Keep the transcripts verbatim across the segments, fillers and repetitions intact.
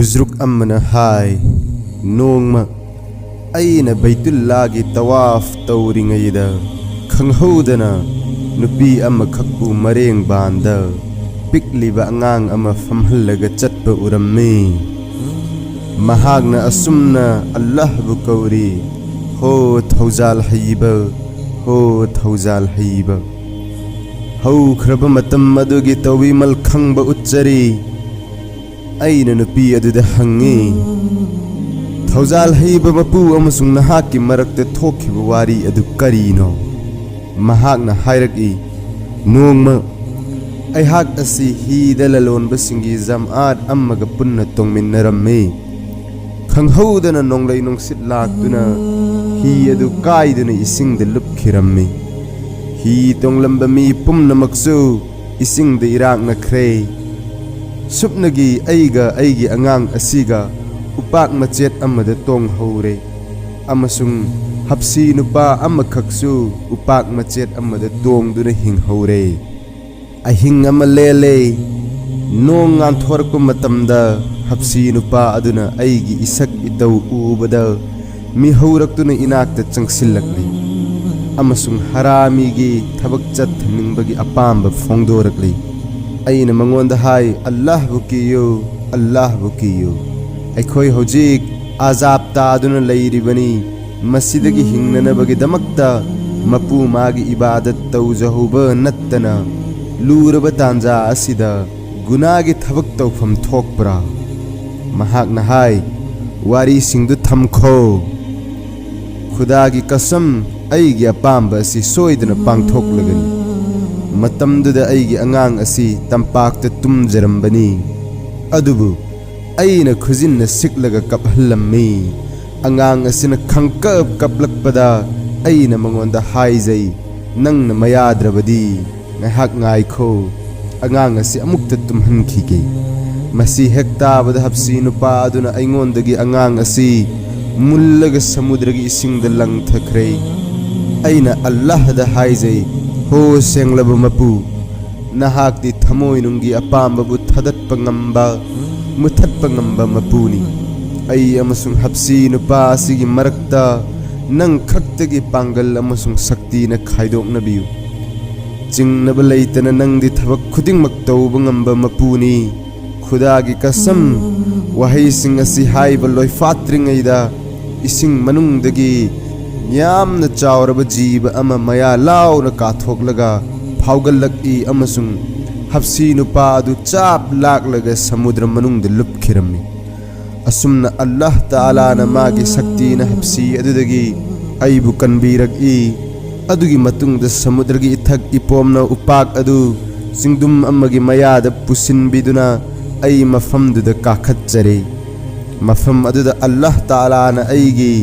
ꯕꯨꯖ꯭ꯔꯨꯛ ꯑꯃꯅ ꯍꯥꯏ, ꯅꯣꯡꯃ ꯑꯩꯅ ꯕꯩꯇꯨꯜꯂꯥꯒꯤ ꯇꯋꯥꯐ ꯇꯧꯔꯤꯉꯩꯗ ꯈꯪꯍꯧꯗꯅ ꯅꯨꯄꯤ ꯑꯃꯈꯛꯄꯨ ꯃꯔꯦꯡꯕꯥꯟꯗ ꯄꯤꯛꯂꯤꯕ ꯑꯉꯥꯡ ꯑꯃ ꯐꯝꯍꯜꯂꯒ ꯆꯠꯄ ꯎꯔꯝꯃꯤ꯫ ꯃꯍꯥꯛꯅ ꯑꯁꯨꯝꯅ ꯑꯜꯂꯥꯍꯕꯨ ꯀꯧꯔꯤ, "ꯍꯣ ꯊꯧꯖꯥꯜ ꯍꯩꯕ, ꯍꯣ ꯊꯧꯖꯥꯜ ꯍꯩꯕ"꯫ ꯍꯧꯈ꯭ꯔꯕ ꯃꯇꯝ ꯑꯗꯨꯒꯤ ꯇꯧꯕꯤꯃꯜ ꯈꯪꯕ ꯎꯠꯆꯔꯤ꯫ ꯑꯩꯅ ꯅꯨꯄꯤ ꯑꯗꯨꯗ ꯍꯪꯉꯤ, "ꯊꯧꯖꯥꯜ ꯍꯩꯕ ꯃꯄꯨ ꯑꯃꯁꯨꯡ ꯅꯍꯥꯛꯀꯤ ꯃꯔꯛꯇ ꯊꯣꯛꯈꯤꯕ ꯋꯥꯔꯤ ꯑꯗꯨ ꯀꯔꯤꯅꯣ?" ꯃꯍꯥꯛꯅ ꯍꯥꯏꯔꯛꯏ, "ꯅꯣꯡꯃ ꯑꯩꯍꯥꯛ ꯑꯁꯤ ꯍꯤꯗ ꯂꯂꯣꯟꯕꯁꯤꯡꯒꯤ ꯖꯝꯑꯥꯠ ꯑꯃꯒ ꯄꯨꯟꯅ ꯇꯣꯡꯃꯤꯟꯅꯔꯝꯃꯤ꯫ ꯈꯪꯍꯧꯗꯅ ꯅꯣꯡꯂꯩ ꯅꯨꯡꯁꯤꯠ ꯂꯥꯛꯇꯨꯅ ꯍꯤ ꯑꯗꯨ ꯀꯥꯏꯗꯨꯅ ꯏꯁꯤꯡꯗ ꯂꯨꯞꯈꯤꯔꯝꯃꯤ꯫ ꯍꯤ ꯇꯣꯡꯂꯝꯕ ꯃꯤ ꯄꯨꯝꯅꯃꯛꯁꯨ ꯏꯁꯤꯡꯗ ꯏꯔꯥꯛꯅꯈ꯭ꯔꯦ꯫ ꯁꯨꯞꯅꯒꯤ ꯑꯩꯒ ꯑꯩꯒꯤ ꯑꯉꯥꯡ ꯑꯁꯤꯒ ꯎꯄꯥꯛ ꯃꯆꯦꯠ ꯑꯃꯗ ꯇꯣꯡꯍꯧꯔꯦ, ꯑꯃꯁꯨꯡ ꯍꯞꯁꯤ ꯅꯨꯄꯥ ꯑꯃꯈꯛꯁꯨ ꯎꯄꯥꯛ ꯃꯆꯦꯠ ꯑꯃꯗ ꯇꯣꯡꯗꯨꯅ ꯍꯤꯡꯍꯧꯔꯦ"꯫ ꯑꯍꯤꯡ ꯑꯃ ꯂꯦꯜꯂꯦ꯫ ꯅꯣꯡ ꯉꯥꯟꯊꯣꯔꯛꯄ ꯃꯇꯝꯗ ꯍꯞꯁꯤ ꯅꯨꯄꯥ ꯑꯗꯨꯅ ꯑꯩꯒꯤ ꯏꯁꯛ ꯏꯇꯧ ꯎꯕꯗ ꯃꯤꯍꯧꯔꯛꯇꯨꯅ ꯏꯅꯥꯛꯇ ꯆꯪꯁꯤꯜꯂꯛꯂꯤ ꯑꯃꯁꯨꯡ ꯍꯔꯥꯃꯤꯒꯤ ꯊꯕꯛ ꯆꯠꯊꯅꯤꯡꯕꯒꯤ ꯑꯄꯥꯝꯕ ꯐꯣꯡꯗꯣꯔꯛꯂꯤ꯫ ꯑꯩꯅ ꯃꯉꯣꯟꯗ ꯍꯥꯏ, "ꯑꯜꯂꯥꯍꯕꯨ ꯀꯤꯌꯨ, ꯑꯜꯂꯥꯍꯕꯨ ꯀꯤꯌꯨ꯫ ꯑꯩꯈꯣꯏ ꯍꯧꯖꯤꯛ ꯑꯖꯥꯕ ꯇꯥꯗꯨꯅ ꯂꯩꯔꯤꯕꯅꯤ꯫ ꯃꯁꯤꯗꯒꯤ ꯍꯤꯡꯅꯅꯕꯒꯤꯗꯃꯛꯇ ꯃꯄꯨ ꯃꯥꯒꯤ ꯏꯕꯥꯗꯠ ꯇꯧꯖꯍꯧꯕ ꯅꯠꯇꯅ ꯂꯨꯔꯕ ꯇꯥꯟꯖꯥ ꯑꯁꯤꯗ ꯒꯨꯅꯥꯒꯤ ꯊꯕꯛ ꯇꯧꯐꯝ ꯊꯣꯛꯄ꯭ꯔꯥ?" ꯃꯍꯥꯛꯅ ꯍꯥꯏ, "ꯋꯥꯔꯤꯁꯤꯡꯗꯨ ꯊꯝꯈꯣ꯫ ꯈꯨꯗꯥꯒꯤ ꯀꯁꯝ, ꯑꯩꯒꯤ ꯑꯄꯥꯝꯕ ꯑꯁꯤ ꯁꯣꯏꯗꯅ ꯄꯥꯡꯊꯣꯛꯂꯒꯅꯤ"꯫ ꯃꯇꯝꯗꯨꯗ ꯑꯩꯒꯤ ꯑꯉꯥꯡ ꯑꯁꯤ ꯇꯝꯄꯥꯛꯇ ꯇꯨꯝꯖꯔꯝꯕꯅꯤ꯫ ꯑꯗꯨꯕꯨ ꯑꯩꯅ ꯈꯨꯖꯤꯟꯅ ꯁꯤꯛꯂꯒ ꯀꯞꯍꯜꯂꯝꯃꯤ꯫ ꯑꯉꯥꯡ ꯑꯁꯤꯅ ꯈꯪꯀꯞ ꯀꯞꯂꯛꯄꯗ ꯑꯩꯅ ꯃꯉꯣꯟꯗ ꯍꯥꯏꯖꯩ, "ꯅꯪꯅ ꯃꯌꯥꯗ꯭ꯔꯕꯗꯤ ꯉꯥꯏꯍꯥꯛ ꯉꯥꯏꯈꯣ, ꯑꯉꯥꯡ ꯑꯁꯤ ꯑꯃꯨꯛꯇ ꯇꯨꯝꯍꯟꯈꯤꯒꯦ"꯫ ꯃꯁꯤ ꯍꯦꯛ ꯇꯥꯕꯗ ꯍꯞꯁꯤ ꯅꯨꯄꯥ ꯑꯗꯨꯅ ꯑꯩꯉꯣꯟꯗꯒꯤ ꯑꯉꯥꯡ ꯑꯁꯤ ꯃꯨꯜꯂꯒ ꯁꯃꯨꯗ꯭ꯔꯒꯤ ꯏꯁꯤꯡꯗ ꯂꯪꯊꯈ꯭ꯔꯦ꯫ ꯑꯩꯅ ꯑꯜꯂꯥꯍꯗ ꯍꯥꯏꯖꯩ, "ꯍꯣ ꯁꯦꯡꯂꯕ ꯃꯄꯨ, ꯅꯍꯥꯛꯇꯤ ꯊꯃꯣꯏꯅꯨꯡꯒꯤ ꯑꯄꯥꯝꯕꯕꯨ ꯊꯥꯗꯠꯄ ꯉꯝꯕ, ꯃꯨꯊꯠꯄ ꯉꯝꯕ ꯃꯄꯨꯅꯤ꯫ ꯑꯩ ꯑꯃꯁꯨꯡ ꯍꯞꯁꯤ ꯅꯨꯄꯥ ꯑꯁꯤꯒꯤ ꯃꯔꯛꯇ ꯅꯪ ꯈꯛꯇꯒꯤ ꯄꯥꯡꯒꯜ ꯑꯃꯁꯨꯡ ꯁꯛꯇꯤꯅ ꯈꯥꯏꯗꯣꯛꯅꯕꯤꯌꯨ꯫ ꯆꯤꯡꯅꯕ ꯂꯩꯇꯅ ꯅꯪꯗꯤ ꯊꯕꯛ ꯈꯨꯗꯤꯡꯃꯛ ꯇꯧꯕ ꯉꯝꯕ ꯃꯄꯨꯅꯤ꯫ ꯈꯨꯗꯥꯒꯤ ꯀꯁꯝ, ꯋꯥꯍꯩꯁꯤꯡ ꯑꯁꯤ ꯍꯥꯏꯕ ꯂꯣꯏꯐꯥꯠꯇ꯭ꯔꯤꯉꯩꯗ ꯏꯁꯤꯡ ꯃꯅꯨꯡꯗꯒꯤ ꯌꯥꯝꯅ ꯆꯥꯎꯔꯕ ꯖꯤꯕ ꯑꯃ ꯃꯌꯥ ꯂꯥꯎꯅ ꯀꯥꯊꯣꯛꯂꯒ ꯐꯥꯎꯒꯠꯂꯛꯏ ꯑꯃꯁꯨꯡ ꯍꯞꯁꯤ ꯅꯨꯄꯥ ꯑꯗꯨ ꯆꯥꯞ ꯂꯥꯛꯂꯒ ꯁꯃꯨꯗ꯭ꯔ ꯃꯅꯨꯡꯗ ꯂꯨꯞꯈꯤꯔꯝꯃꯤ꯫ ꯑꯁꯨꯝꯅ ꯑꯜꯂꯥꯍ ꯇꯥꯂꯥꯅ ꯃꯥꯒꯤ ꯁꯛꯇꯤꯅ ꯍꯞꯁꯤ ꯑꯗꯨꯗꯒꯤ ꯑꯩꯕꯨ ꯀꯟꯕꯤꯔꯛꯏ꯫ ꯑꯗꯨꯒꯤ ꯃꯇꯨꯡꯗ ꯁꯃꯨꯗ꯭ꯔꯒꯤ ꯏꯊꯛ ꯏꯄꯣꯝꯅ ꯎꯄꯥꯛ ꯑꯗꯨ ꯆꯤꯡꯗꯨꯝ ꯑꯃꯒꯤ ꯃꯌꯥꯗ ꯄꯨꯁꯤꯟꯕꯤꯗꯨꯅ ꯑꯩ ꯃꯐꯝꯗꯨꯗ ꯀꯥꯈꯠꯆꯔꯦ꯫ ꯃꯐꯝ ꯑꯗꯨꯗ ꯑꯜꯂꯥꯍ ꯇꯥꯂꯥꯅ ꯑꯩꯒꯤ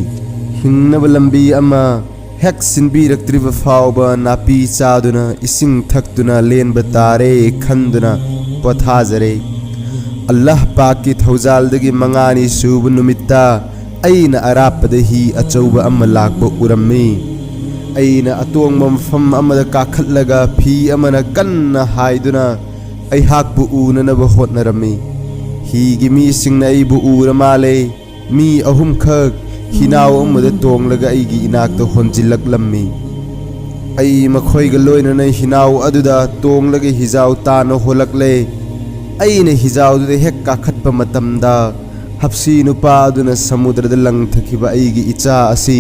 ꯍꯤꯡꯅꯕ ꯂꯝꯕꯤ ꯑꯃ ꯍꯦꯛ ꯁꯤꯟꯕꯤꯔꯛꯇ꯭ꯔꯤꯕ ꯐꯥꯎꯕ ꯅꯥꯄꯤ ꯆꯥꯗꯨꯅ ꯏꯁꯤꯡ ꯊꯛꯇꯨꯅ ꯂꯦꯟꯕ ꯇꯥꯔꯦ ꯈꯟꯗꯨꯅ ꯄꯣꯊꯥꯖꯔꯦ꯫ ꯑꯜꯂꯥꯍ ꯄꯥꯛꯀꯤ ꯊꯧꯖꯥꯜꯗꯒꯤ ꯃꯉꯥꯅꯤ ꯁꯨꯕ ꯅꯨꯃꯤꯠꯇ ꯑꯩꯅ ꯑꯔꯥꯞꯄꯗ ꯍꯤ ꯑꯆꯧꯕ ꯑꯃ ꯂꯥꯛꯄ ꯎꯔꯝꯃꯤ꯫ ꯑꯩꯅ ꯑꯇꯣꯡꯕ ꯃꯐꯝ ꯑꯃꯗ ꯀꯥꯈꯠꯂꯒ ꯐꯤ ꯑꯃꯅ ꯀꯟꯅ ꯍꯥꯏꯗꯨꯅ ꯑꯩꯍꯥꯛꯄꯨ ꯎꯅꯅꯕ ꯍꯣꯠꯅꯔꯝꯃꯤ꯫ ꯍꯤꯒꯤ ꯃꯤꯁꯤꯡꯅ ꯑꯩꯕꯨ ꯎꯔ ꯃꯥꯜꯂꯦ꯫ ꯃꯤ ꯑꯍꯨꯝꯈꯛ ꯍꯤꯅꯥꯎ ꯑꯃꯗ ꯇꯣꯡꯂꯒ ꯑꯩꯒꯤ ꯏꯅꯥꯛꯇ ꯍꯣꯟꯖꯤꯜꯂꯛꯂꯝꯃꯤ꯫ ꯑꯩ ꯃꯈꯣꯏꯒ ꯂꯣꯏꯅꯅ ꯍꯤꯅꯥꯎ ꯑꯗꯨꯗ ꯇꯣꯡꯂꯒ ꯍꯤꯖꯥꯎ ꯇꯥꯅ ꯍꯣꯜꯂꯛꯂꯦ꯫ ꯑꯩꯅ ꯍꯤꯖꯥꯎꯗꯨꯗ ꯍꯦꯛ ꯀꯥꯈꯠꯄ ꯃꯇꯝꯗ, ꯍꯞꯁꯤ ꯅꯨꯄꯥ ꯑꯗꯨꯅ ꯁꯃꯨꯗ꯭ꯔꯗ ꯂꯪꯊꯈꯤꯕ ꯑꯩꯒꯤ ꯏꯆꯥ ꯑꯁꯤ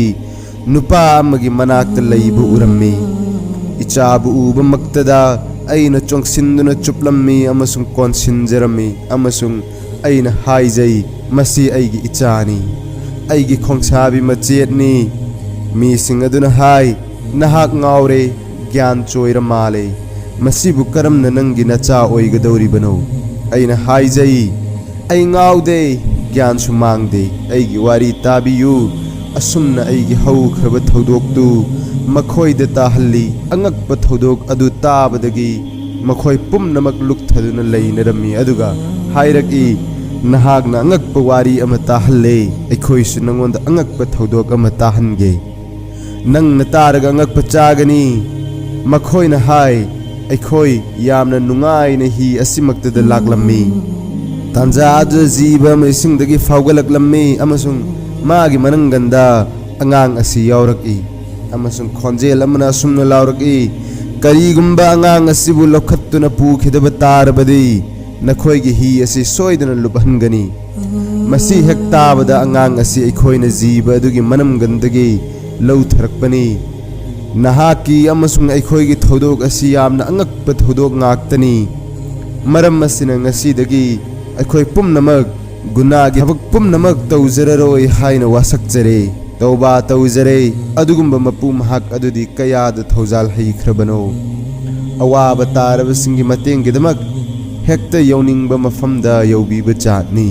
ꯅꯨꯄꯥ ꯑꯃꯒꯤ ꯃꯅꯥꯛꯇ ꯂꯩꯕ ꯎꯔꯝꯃꯤ꯫ ꯏꯆꯥꯕꯨ ꯎꯕꯃꯛꯇꯗ ꯑꯩꯅ ꯆꯣꯡꯁꯤꯟꯗꯨꯅ ꯆꯨꯞꯂꯝꯃꯤ ꯑꯃꯁꯨꯡ ꯀꯣꯟꯁꯤꯟꯖꯔꯝꯃꯤ, ꯑꯃꯁꯨꯡ ꯑꯩꯅ ꯍꯥꯏꯖꯩ, "ꯃꯁꯤ ꯑꯩꯒꯤ ꯏꯆꯥꯅꯤ, ꯑꯩꯒꯤ ꯈꯣꯡꯁꯥꯕꯤ ꯃꯆꯦꯠꯅꯤ"꯫ ꯃꯤꯁꯤꯡ ꯑꯗꯨꯅ ꯍꯥꯏ, "ꯅꯍꯥꯛ ꯉꯥꯎꯔꯦ, ꯒ꯭ꯌꯥꯟ ꯆꯣꯏꯔ ꯃꯥꯜꯂꯦ꯫ ꯃꯁꯤꯕꯨ ꯀꯔꯝꯅ ꯅꯪꯒꯤ ꯅꯆꯥ ꯑꯣꯏꯒꯗꯧꯔꯤꯕꯅꯣ?" ꯑꯩꯅ ꯍꯥꯏꯖꯩ, "ꯑꯩ ꯉꯥꯎꯗꯦ, ꯒ꯭ꯌꯥꯟꯁꯨ ꯃꯥꯡꯗꯦ꯫ ꯑꯩꯒꯤ ꯋꯥꯔꯤ ꯇꯥꯕꯤꯌꯨ꯫ ꯑꯁꯨꯝꯅ ꯑꯩꯒꯤ ꯍꯧꯈ꯭ꯔꯕ ꯊꯧꯗꯣꯛꯇꯨ ꯃꯈꯣꯏꯗ ꯇꯥꯍꯜꯂꯤ꯫ ꯑꯉꯛꯄ ꯊꯧꯗꯣꯛ ꯑꯗꯨ ꯇꯥꯕꯗꯒꯤ ꯃꯈꯣꯏ ꯄꯨꯝꯅꯃꯛ ꯂꯨꯛꯊꯗꯨꯅ ꯂꯩꯅꯔꯝꯃꯤ, ꯑꯗꯨꯒ ꯍꯥꯏꯔꯛꯏ, 'ꯅꯍꯥꯛꯅ ꯑꯉꯛꯄ ꯋꯥꯔꯤ ꯑꯃ ꯇꯥꯍꯜꯂꯦ꯫ ꯑꯩꯈꯣꯏꯁꯨ ꯅꯉꯣꯟꯗ ꯑꯉꯛꯄ ꯊꯧꯗꯣꯛ ꯑꯃ ꯇꯥꯍꯟꯒꯦ꯫ ꯅꯪꯅ ꯇꯥꯔꯒ ꯑꯉꯛꯄ ꯆꯥꯒꯅꯤ.' ꯃꯈꯣꯏꯅ ꯍꯥꯏ, "ꯑꯩꯈꯣꯏ ꯌꯥꯝꯅ ꯅꯨꯡꯉꯥꯏꯅ ꯍꯤ ꯑꯁꯤꯃꯛꯇꯗ ꯂꯥꯛꯂꯝꯃꯤ"꯫ ꯇꯥꯟꯖꯥ ꯑꯗꯨꯗ ꯖꯤꯕ ꯑꯃ ꯏꯁꯤꯡꯗꯒꯤ ꯐꯥꯎꯒꯠꯂꯛꯂꯝꯃꯤ ꯑꯃꯁꯨꯡ ꯃꯥꯒꯤ ꯃꯅꯪꯒꯟꯗ ꯑꯉꯥꯡ ꯑꯁꯤ ꯌꯥꯎꯔꯛꯏ꯫ ꯑꯃꯁꯨꯡ ꯈꯣꯟꯖꯦꯜ ꯑꯃꯅ ꯑꯁꯨꯝꯅ ꯂꯥꯎꯔꯛꯏ, "ꯀꯔꯤꯒꯨꯝꯕ ꯑꯉꯥꯡ ꯑꯁꯤꯕꯨ ꯂꯧꯈꯠꯇꯨꯅ ꯄꯨꯈꯤꯗꯕ ꯇꯥꯔꯕꯗꯤ, ꯅꯈꯣꯏꯒꯤ ꯍꯤ ꯑꯁꯤ ꯁꯣꯏꯗꯅ ꯂꯨꯞꯍꯟꯒꯅꯤ"꯫ ꯃꯁꯤ ꯍꯦꯛ ꯇꯥꯕꯗ ꯑꯉꯥꯡ ꯑꯁꯤ ꯑꯩꯈꯣꯏꯅ ꯖꯤꯕ ꯑꯗꯨꯒꯤ ꯃꯅꯝꯒꯟꯗꯒꯤ ꯂꯧꯊꯔꯛꯄꯅꯤ꯫ ꯅꯍꯥꯛꯀꯤ ꯑꯃꯁꯨꯡ ꯑꯩꯈꯣꯏꯒꯤ ꯊꯧꯗꯣꯛ ꯑꯁꯤ ꯌꯥꯝꯅ ꯑꯉꯛꯄ ꯊꯧꯗꯣꯛ ꯉꯥꯛꯇꯅꯤ꯫ ꯃꯔꯝ ꯑꯁꯤꯅ ꯉꯁꯤꯗꯒꯤ ꯑꯩꯈꯣꯏ ꯄꯨꯝꯅꯃꯛ ꯒꯨꯅꯥꯒꯤ ꯊꯕꯛ ꯄꯨꯝꯅꯃꯛ ꯇꯧꯖꯔꯔꯣꯏ ꯍꯥꯏꯅ ꯋꯥꯁꯛꯆꯔꯦ꯫ ꯇꯧꯕꯥ ꯇꯧꯖꯔꯦ꯫ ꯑꯗꯨꯒꯨꯝꯕ ꯃꯄꯨ ꯃꯍꯥꯛ ꯑꯗꯨꯗꯤ ꯀꯌꯥꯗ ꯊꯧꯖꯥꯜ ꯍꯩꯈ꯭ꯔꯕꯅꯣ꯫ ꯑꯋꯥꯕ ꯇꯥꯔꯕꯁꯤꯡꯒꯤ ꯃꯇꯦꯡꯒꯤꯗꯃꯛ ꯍꯦꯛꯇ ꯌꯧꯅꯤꯡꯕ ꯃꯐꯝꯗ ꯌꯧꯕꯤꯕ ꯖꯥꯠꯅꯤ꯫